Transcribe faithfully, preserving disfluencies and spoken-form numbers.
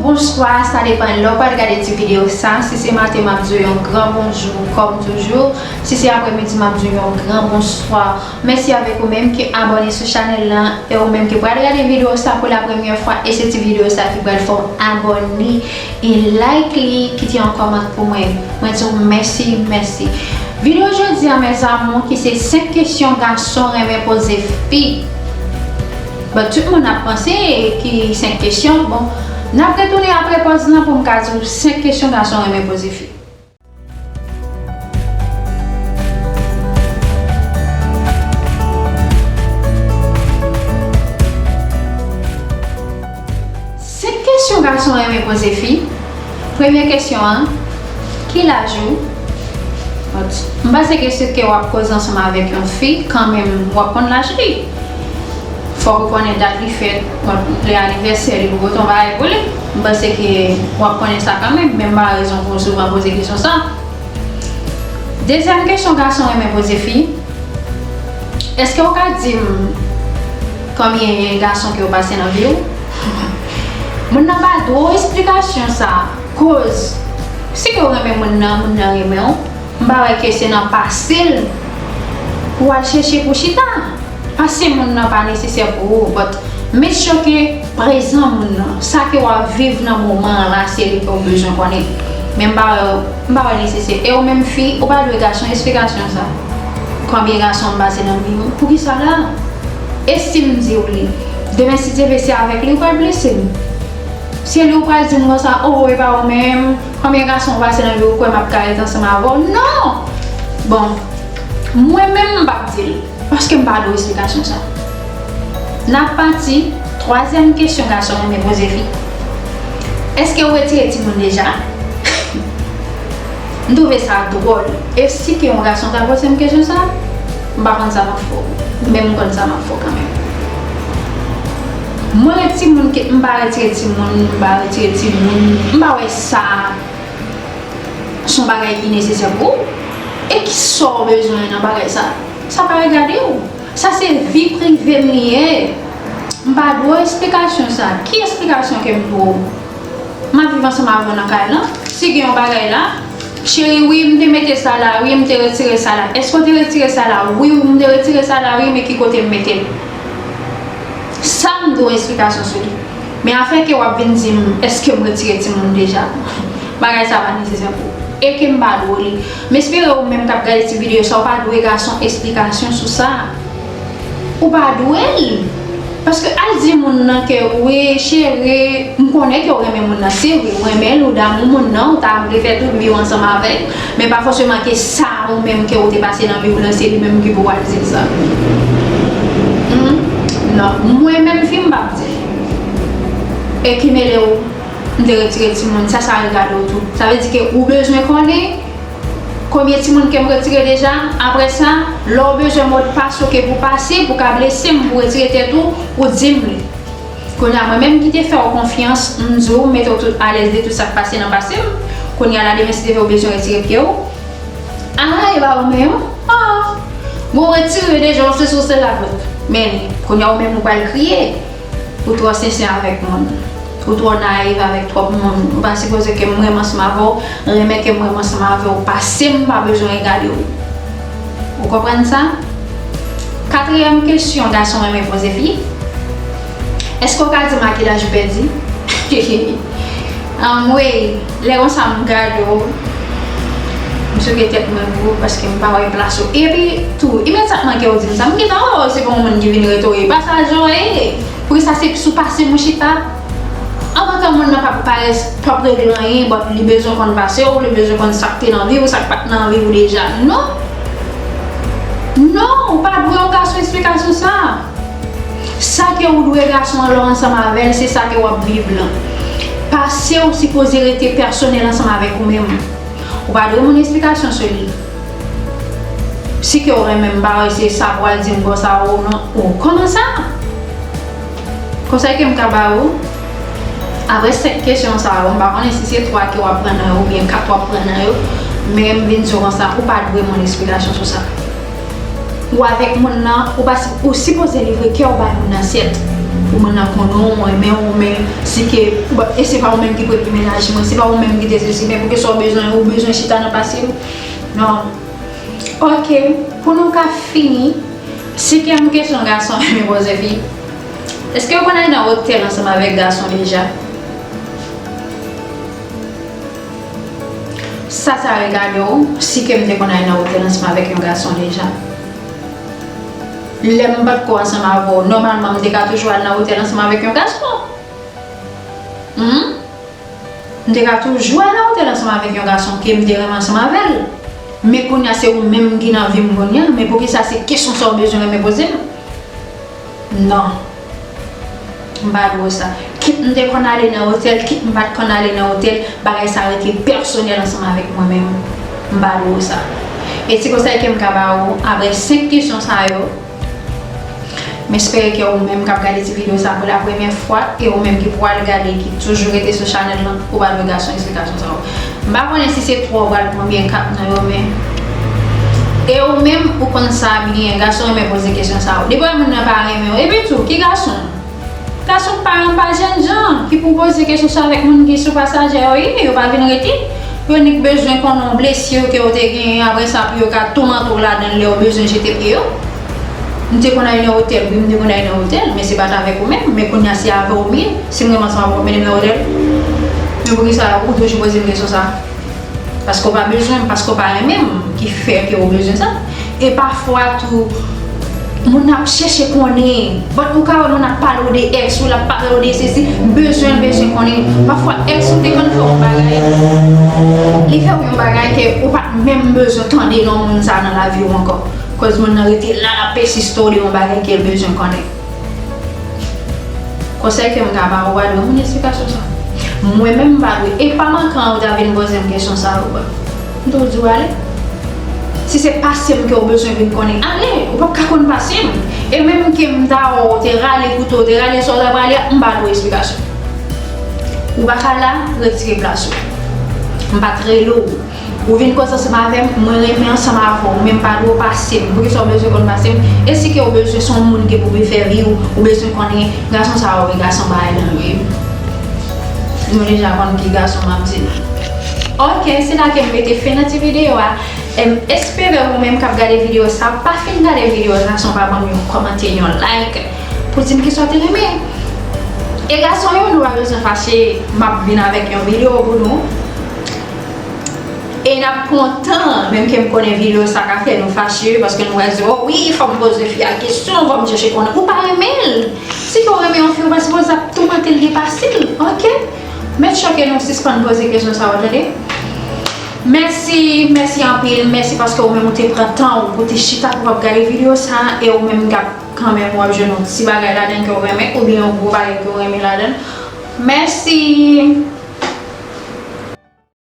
Bonswa, sa depann lè w pral gade ti videyo sa. Si se maten, m ap di w yon gran bonjou, kòm toujou. Si se apremidi, m ap di w yon gran bonswa. Mèsi avèk ou menm ki abòne sou chanèl lan, e ou menm ki pral gade videyo sa pou la premyè fwa, e se ti videyo sa ki pral fè w abòne e like li, kite yon kòmantè pou mwen. Mwen di w mèsi, mèsi. Videyo jodi a, mes amours, ki se senk kesyon gason renmen poze fi. Bon, tout moun ap panse ki senk kesyon. Bon, n ap retounen apre pòz lan pou m ka di w senk kesyon gason renmen poze fi. Senk kesyon gason renmen poze fi. Premye kesyon an, ki laj ou? M panse ke si ke w ap koze ansanm avèk yon fi, kanmenm w ap konn laj li. Fòk ou konnen dat li fèt, lè anivèsè li, pou pote yon bagay pou li. M panse ke w ap konnen sa kanmenm, men m pa wè rezon pou w souvan poze kesyon sa. Dezyèm kesyon gason renmen poze fi, èske w ka di m konbyen gason ke w pase nan vi w? Moun nan pa dwe w esplikasyon sa. Koz, si ke w renmen moun nan, moun nan renmen w, m pa wè ke se nan pase l pou w al chèche pou chita. Pase moun nan pa nesesè pou ou, but make sure ke prezan moun nan, sa ke w ap viv nan moman an la, se li ke w bezwen konnen. Men m pa wè, m pa wè nesesè. E ou menm fi, ou pa dwe gason esplikasyon sa. Konbyen gason m pase nan vi m? Poukisa la? E si m di w li? Demen, si Dye vle, se avèk li ou pral blese m. Se li ou pral di m konsa, oh, e pa ou menm. Konbyen gason ou pase nan vi w, ou kwè m ap ka ret ansanm avè w? Non! Bon, mwen menm, m p ap di l, paske m pa dwe esplikasyon sa. N ap pati, twazyèm kesyon gason renmen poze fi. Èske ou retire timoun deja? M twouve sa dwòl. E si ke yon gason ta poze m kesyon sa, m pa konn sa m ap fè w. Men m konn sa m ap fè w kanmenm. Mwen ret timoun, ke m pa retire timoun, m pa retire timoun, m pa wè sa se yon bagay ki nesesè pou ou. E ki sa w bezwen nan bagay sa? Sa pa regade w. Sa se vi prive m li ye. M pa dwe w esplikasyon sa. Ki esplikasyon ke m dwe w? M ap viv ansanm avè w nan kay lan. Si gen yon bagay la, cheri, wi, m te mete sa la, wi, m te retire sa la. Èske w te retire sa la? Wi, m te retire sa la, wi, men ki kote m mete l? Sa m dwe w esplikasyon sou li. Men afè ke w ap vin di m, èske m retire timoun deja? Bagay sa pa nesesè pou ou. E ke m pa dwe w li. M espere ou menm k ap gade ti videyo sa, ou pa dwe gason esplikasyon sou sa. Ou pa dwe l. Paske al di moun nan ke, wi, cheri, m konnen ke w renmen moun nan, se vre, ou renmen l, ou damou moun nan, ou ta vle fè tout vi w ansanm avè l, men pa fòseman ke sa ou menm ke ou te pase nan vi w lan, se li menm ki pou w al di l sa. Hmm? Non, mwen menm fi m p ap di l. E ki mele w, m te retire timoun, sa, sa regade w tou. Sa vle di ke ou bezwen konnen konbyen timoun ke m retire deja. Apre sa, lè w bezwen modpas ou ke pou pase, pou ka blese m, pou retire tèt ou, ou di m li. Kounye a, mwen menm ki te fè w konfyans, m di w, m mete w tout alèz de tout sa k pase nan pase m. Kounye a la, demen, si Dye vle, ou bezwen retire pye w. Ah, e pa ou menm? Ah. Bon, retire deja, w se sou sela vre. Men, kounye a, ou menm, ou pral kriye. Ou twò sensè avèk moun. Ou twò nayiv avèk twòp moun. Ou pa sipoze ke m renmen ansanm avè w, renmen ke m renmen ansanm avè w, pase m pa bezwen regade w. Ou konprann sa? Katriyèm kesyon gason renmen poze fi. Èske w ka di m a ki laj ou pèdi? Anmwey, lè konsa m gade w, m souke tèt mwen pou ou paske m pa wè plas ou. Epi tou, imedyatman ke w di m sa, m gentan wè w se pa yon moun ki vin rete w ye. Pa sa jan w ye. Poukisa se sou pase m ou chita? Antanke moun nan p ap parèt, p ap regle anyen, but li bezwen konn pase w, li bezwen konn sa k te nan vi w, sa k pa t nan vi w deja. Non! Non, ou pa dwe yon gason esplikasyon sa. Sa ke ou dwe gason an lè w ansanm avè l, se sa ke w ap viv lan. Pase w sipoze rete pèsonèl ansanm avèk ou menm. Ou pa dwe moun esplikasyon sou li. Si ke w renmen m, m pa wè se sa pou w al di m konsa, ou non. Ou kòman sa? Konsèy ke m ka ba ou, apre senk kesyon sa yo, m pa konnen si se twa ke w ap pran nan yo oubyen kat w ap pran nan yo, men m vin di w konsa, ou pa dwe moun esplikasyon sou sa. Ou avèk moun nan, ou pa si, ou sipoze livre kè w bay moun nan, sèt. Pou moun nan konnen w, renmen w, men si ke, bon, e se pa ou menm ki premye mennaj mwen, se pa ou menm ki te sesi, men poukisa w bezwen, ou bezwen chita nan pase m? Non. Ok, pou nou ka fini, si ke yon kesyon gason renmen poze fi, èske w konn al nan otèl ansanm avèk gason deja? Sa, sa regade w, si ke m te konn al nan otèl ansanm avèk yon gason deja. Lè m pa t ko ansanm avè w, nòmalman m te ka toujou al nan otèl ansanm avèk yon gason. Hmm? M te ka toujou al nan otèl ansanm avèk yon gason ke m te renmen ansanm avè l. Men kounye a se ou menm ki nan vi m kounye a, men poukisa se kesyon sa w bezwen renmen poze m? Non. M pa dwe sa. Kit m te konn ale nan otèl, kit m pa t konn ale nan otèl, bagay sa rete pèsonèl ansanm avèk mwen menm. M pa dwe sa. E ti konsèy ke m ka ba ou, apre senk kesyon sa yo, m espere ke ou menm k ap gade ti videyo sa pou la premyè fwa, e ou menm ki pral gade, ki toujou rete sou chanèl lan, ou pa dwe gason esplikasyon sa yo. M pa konnen si se twa ou pral pran oubyen kat nan yo, men e ou menm ou konn sa byen, gason renmen poze kesyon sa yo. Depi w wè moun nan pa renmen w, epi tou, ki gason? Gason pa renmen pa jènjan ki pou poze kesyon sa avèk moun ki sou pasaje yo ye, yo pa vin rete. Yo nik bezwen konnen yon blesi ke yo te genyen, apre sa pou yo ka toumante w ladan l lè yo bezwen jete pye yo. M te konn al nan otèl, wi, m te konn al nan otèl, men se pa t avèk ou menm, men kounye a se avè w m ye. Si m renmen ansanm avè w, mennen m nan otèl. Men poukisa ou toujou poze m kesyon sa? Paske w pa bezwen m, paske w pa renmen m, ki fè ke w bezwen sa. E pafwa tou, moun ap chèche konnen. But ou ka wè moun ap pale w de ex ou, l ap pale w de sesi, bezwen l bezwen konnen. Pafwa ex ou te konn fè yon bagay, li fè w yon bagay ke ou pa t menm bezwen tande non moun sa nan lavi w ankò. Koz moun nan rete la, l ap pèsiste w de yon bagay ke l bezwen konnen. Konsèy ke m ka ba ou, pa dwe moun esplikasyon sa. Mwen menm m pa dwe, e pa manke an ou ta vin poze m kesyon sa ou ba. M tou di w ale. Si se pase m ke w bezwen vin konnen, ale, ou p ap ka konn pase m. E menm ke m ta wè w te rale kouto, w te rale sa w ta prale a, m pa dwe esplikasyon. Ou pa ka la, retire plas ou. M pa t rele w. Ou vin koze ansanm avè m, mwen renmen ansanm avè w, men m pa dwe w pase m. Poukisa w bezwen konn pase m? E si ke w bezwen se yon moun ke pou byen fè vi w, ou bezwen konnen gason sa yo, e gason bagay dan yo ye. Nou deja konn ki gason m ap di nou. Ok, se la ke m mete fen nan ti videyo a. M espere ou menm k ap gade videyo sa, pa fin gade videyo sa san w pa ban m yon kòmantè, yon like, pou di m kisa w te renmen. E gason yo, nou pa bezwen fache, m ap vin avèk yon videyo pou nou. E n ap kontan, menm ke m konnen videyo sa ka fè nou fache, paske nou pral di, o wi, fò m poze fi a kesyon, fò m chèche konnen. Ou pa renmen l. Si ke w renmen yon fi, ou pa sipoze ap toumante l depase l, ok? Make sure ke nou sispann poze kesyon sa yo, tande? Mèsi, mèsi anpil, mèsi paske ou menm ou te pran tan ou pou te chita pou w ap gade videyo sa, e ou menm k ap kanmenm w ap jwenn yon ti bagay ladan ke w renmen, oubyen yon gwo bagay ke w renmen ladan. Mèsi!